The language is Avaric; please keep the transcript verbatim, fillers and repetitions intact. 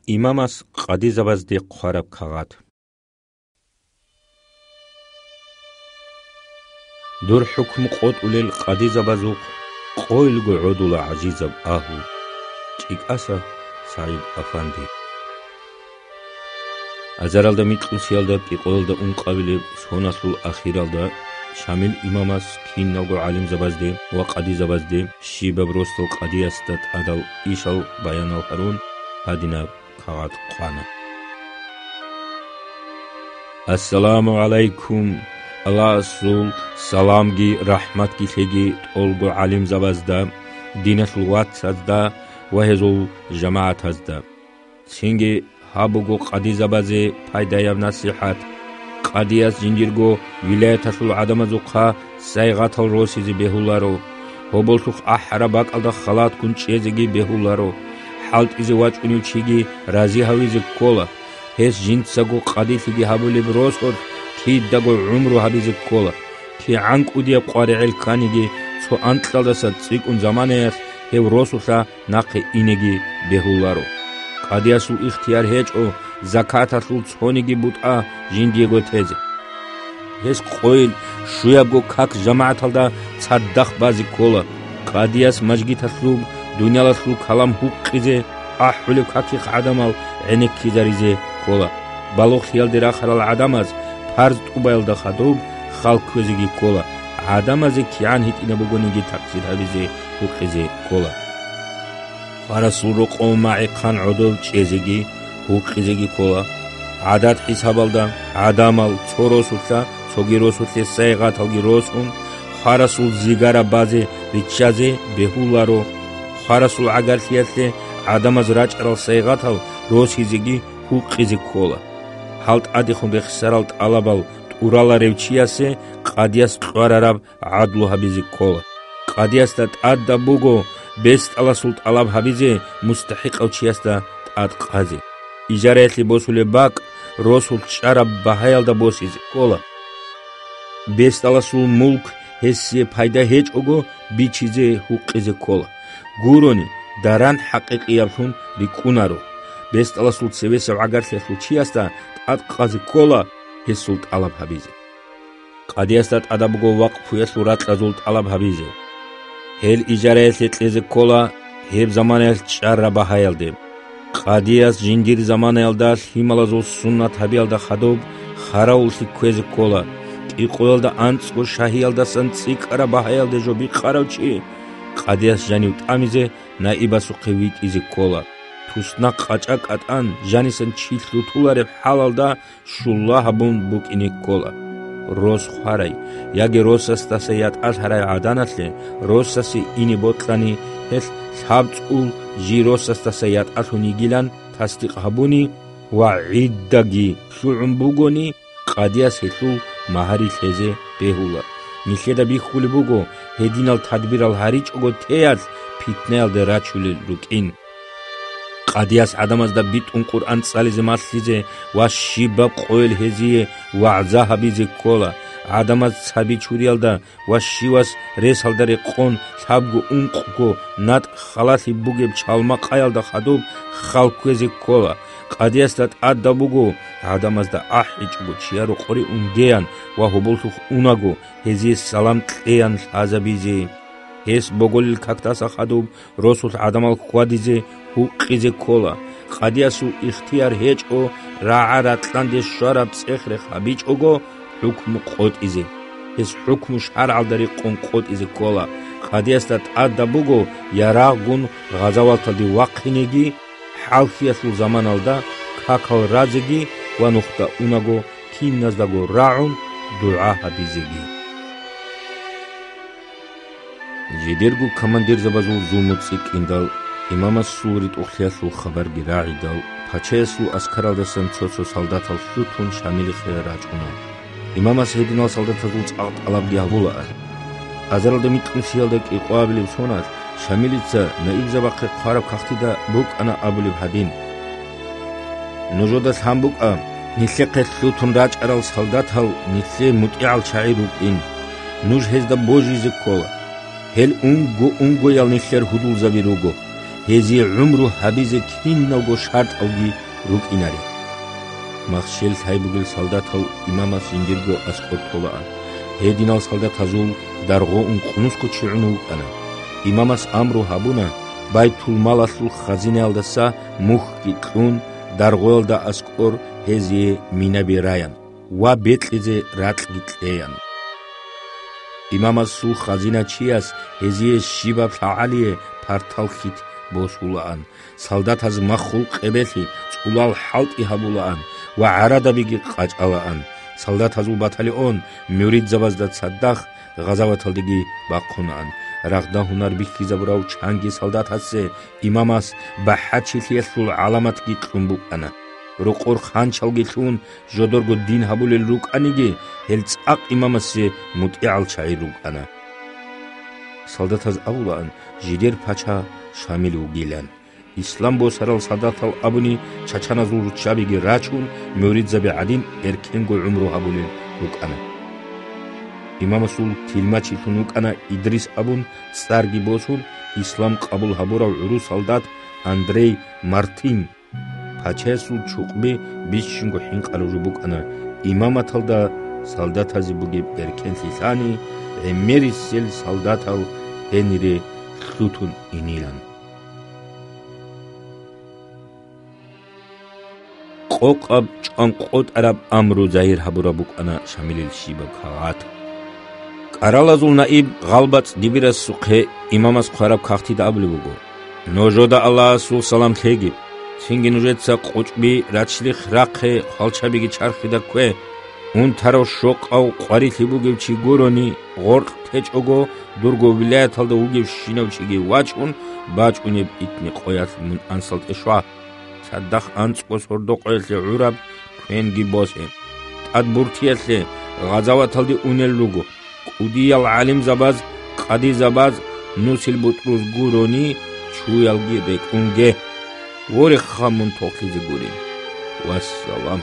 Имамас къадизабазде хъвараб кагъат. Дур хӀукму къотӀулел къадизабазухъ къойилго гӀодула гӀажизаб агьлу. ЧӀикӀаса СагӀид-афанди. Азаралда микьусиялда кӀикъоялда ункъабилеб соналъул ахиралда Шамил имамас киналго гӀалимзабазде ва къадизабазде щибаб росдал къадиясда тӀадал ишал баянал гьарун гьадинаб кагъат хъвана. Ассаламу гӀалайкум! Аллагьасул саламги рахӀматги лъеги тӀолго гӀалимзабазда, диналъул вацазда ва гьезул жамагӀатазда. Цинги гьаб буго къадизабазе пайдаяб насихӀат. Къадияс жиндирго вилаяталъул гӀадамазухъа сайгъатал росизе бегьуларо, гьоболлъухъ ахӀараб бакӀалда халатккун чӀезеги бегьуларо, хӀалтӀизе вачӀунев чиги рази гьавизе ккола. Гьес жинцаго къадилъиги гьабулеб росулъ кидаго гӀумру гьабизе ккола. КигӀан кӀудияб къваригӀел кканиги, цо анкьалдаса цӀикӀкӀун заманаялъ гьев росулъа нахъе инеги бегьуларо. Къадиясул ихтияр гьечӀо закаталъул цониги бутӀа жиндиего тезе. Гьес къойил щуябго как жамагӀаталда цадахъ базе ккола. Къадияс мажгиталъуб дуниялалъул калам гьукъизе, ахӀулеб какихъ гӀадамал гӀенеккизаризе ккола. Балугълъиялде рахарал гӀадамаз парз тӀубаялда хадуб хал кквезеги ккола, гӀадамазе кигӀан гьитӀинаб бугониги такъсир гьабизе гьукъизе ккола. Хварасул рокъов магӀихъан гӀодов чӀезеги гьукъизеги ккола. ГӀадат хӀисабалда гӀадамал цо росулъа цоги росулъе сайгъаталги росун, хварасул зигара базе риччазе бегьуларо. Хварасул гӀагарлъиялъе гӀадамаз рачӀарал сайгъатал росизеги гьукъизе ккола. Гьал тӀадехун рехсарал тӀалабал тӀураларев чиясе къадияс кьварараб гӀадлу гьабизе ккола. Къадиясда тӀадаб буго бесдаласул тӀалаб гьабизе мустахӀикъав чиясда тӀад къазе. Ижараялъе босулеб бакӀ росулъ чӀараб багьаялда босизе ккола. Бесдаласул мулк гьесие пайда гьечӀого бичизе гьукъизе ккола. Гурони, даран хӀакъикъияблъун рикӀкӀунаро. Бесдаласул цевесав гӀагарлъиялъул чиясда тӀад къазе ккола гьесул тӀалаб гьабизе. Къадиясда тӀадаб буго вакъфуялъул ракьазул тӀалаб гьабизе. Гьел ижараялъе кьезе ккола гьеб заманаялъ чӀараб багьаялде. Къадияс жиндир заманаялда лъималазул суннат гьабиялда хадуб харавуллъи кквезе ккола, кӀикъоялда анцӀго шагьиялдасан цӀикӀкӀараб багьаялде жо бикъарав чи, къадияс жанив тӀамизе наибасухъе витӀизе ккола. Туснахъ къачӀа кӀатӀан жанисан чи лъутулареб хӀалалда щулла гьабун букӀине ккола. Рос хварай яги росасдаса ятӀалъарай гӀаданалъе росасе ине бокьани, гьелъ лъабцӀул жий росасдаса ятӀалъун йигилан тасдикъ гьабуни ва гӀиддаги лъугӀун бугони, къадияс гьелъул магьари лъезе бегьула. Нилъеда бихьулеб буго, гьединал тадбирал гьаричӀого теялъ питнаялде рачулел рукӀин. Къадияс гӀадамазда битӀун Къуръан цӀализе малъизе ва щибаб къойил гьезие вагӀза гьабизе ккола. ГӀадамаз цаби чуриялда ва щивас ресалда рекъон лъабго ункъго натӀ халалъи бугеб чалма къаялда хадуб хал кквезе ккола. Къадиясда тӀадаб буго гӀадамазда ахӀичӀого чияр рокъоре унгеян ва гьоболлъухъ унаго гьезие салам кьеян лъазабизе. Гьес боголил какдаса хадуб росулъ гӀадамал хьвадизе, гьукъизе ккола. Къадиясул ихтияр гьечӀо рагӀа-ракьанде щвараб цӀех-рех гьабичӀого хӀукму къотӀизе. Гьес хӀукму шаргӀалда рекъон къотӀизе ккола. Къадиясда тӀадаб буго ярагъгун гъазаваталде вахъинеги, хӀалхьиялъул заманалда какал разеги ва нухда унаго киназдаго рагӀун дугӀа гьабизеги. Жидерго командирзабазул зулму цӀикӀкӀиндал, имамасул ритӀухълъиялъул хабарги рагӀидал, пачаясул аскаралдасан цо-цо солдатал лъутун Шамилихъе рачӀуна. Имамас гьединал солдатазул цӀакъ тӀалабги гьабулаан. Азаралда микьусиялда кӀикъоабилеб соналъ Шамилица наибзабахъе хъвараб кагътида букӀана абулеб гьадин: Нужеда лъан букӀа, нилъехъе лъутун рачӀарал солдатал нилъее мутӀигӀал чагӀи рукӀин. Нуж гьезда божизе ккола. Гьел унго-унгоял нилъер гьудулзаби руго. гьезие гӀумру гьабизе киналго шартӀалги рукӀинаре. Махщел лъай бугел солдатал имамас жиндирго аскӀор толаан. Гьединал солдатазул даргъо ункънусго чи гӀун вукӀана. Имамас амру гьабуна, байтулмалалъул хазинаялдаса мухьги кьун, даргъоялда аскӀор гьезие минаби раян ва бекьизе ракьги кьеян. Имамасул хазиначияс гьезие щибаб лъагӀалие партал хьит босулаан, солдатаз маххул къебелъи, цӀулал хӀалтӀи гьабулаан ва гӀарадабиги къачӀалаан. Солдатазул батальон муридзабазда цадахъ гъазаваталдеги бахъунаан. Рагъда гьунар бихьизабурав чанги солдатасе имамас бахӀарчилъиялъул гӀаламатги кьун букӀана. Рокъор ханчалги лъун, жодорго дин гьабулел рукӀаниги, гьел цӀакъ имамасе мутӀигӀал чагӀи рукӀана. Солдатаз абулаан, жидер пача Шамил вугилан. Ислам босарал солдатал абуни, чачаназул руччабиги рачун, муридзаби гӀадин, эркенго гӀумру гьабулел рукӀана. Имамасул тилмачилъун вукӀана Идрис абун, цӀарги босун, ислам къабул гьабурав гӀурус солдат Андрей Мартин. Пачаясул чукъби бищунго хӀинкъараб жо букӀана, имаматалда солдатазе бугеб эркенлъи лъани, гӀемерисел солдатал гьенире лъутун инилан. Къокъаб чӀван къотӀараб амру загьир гьабураб букӀана Шамилил щибаб кагъат. КӀаралазул наиб ГъалбацӀ Дибирасухъе имамас хъвараб кагътида абулеб буго: «Нужеда Аллагьасул салам лъеги. Цинги нужеца къучӀби рачлихъ рахъе, хвалчабиги чархида ккве. Унтарав щокъав къварилъи бугев чи гурони, гъоркь течӀого, дурго вилаяталда вугевщинав чиги вачун, бачӀунеб итни къоялъ мун ансалтӀе щва. Цадахъ анцӀго сордо-къоялъе гӀураб квенги босе. ТӀадбуртиялъе гъазаваталде унел руго. КӀудиял гӀалимзабаз, къадизабаз нусил бутӀруз гурони, чуялги рекӀунге. Вореха мун тохлъизе гурин. Вассалам».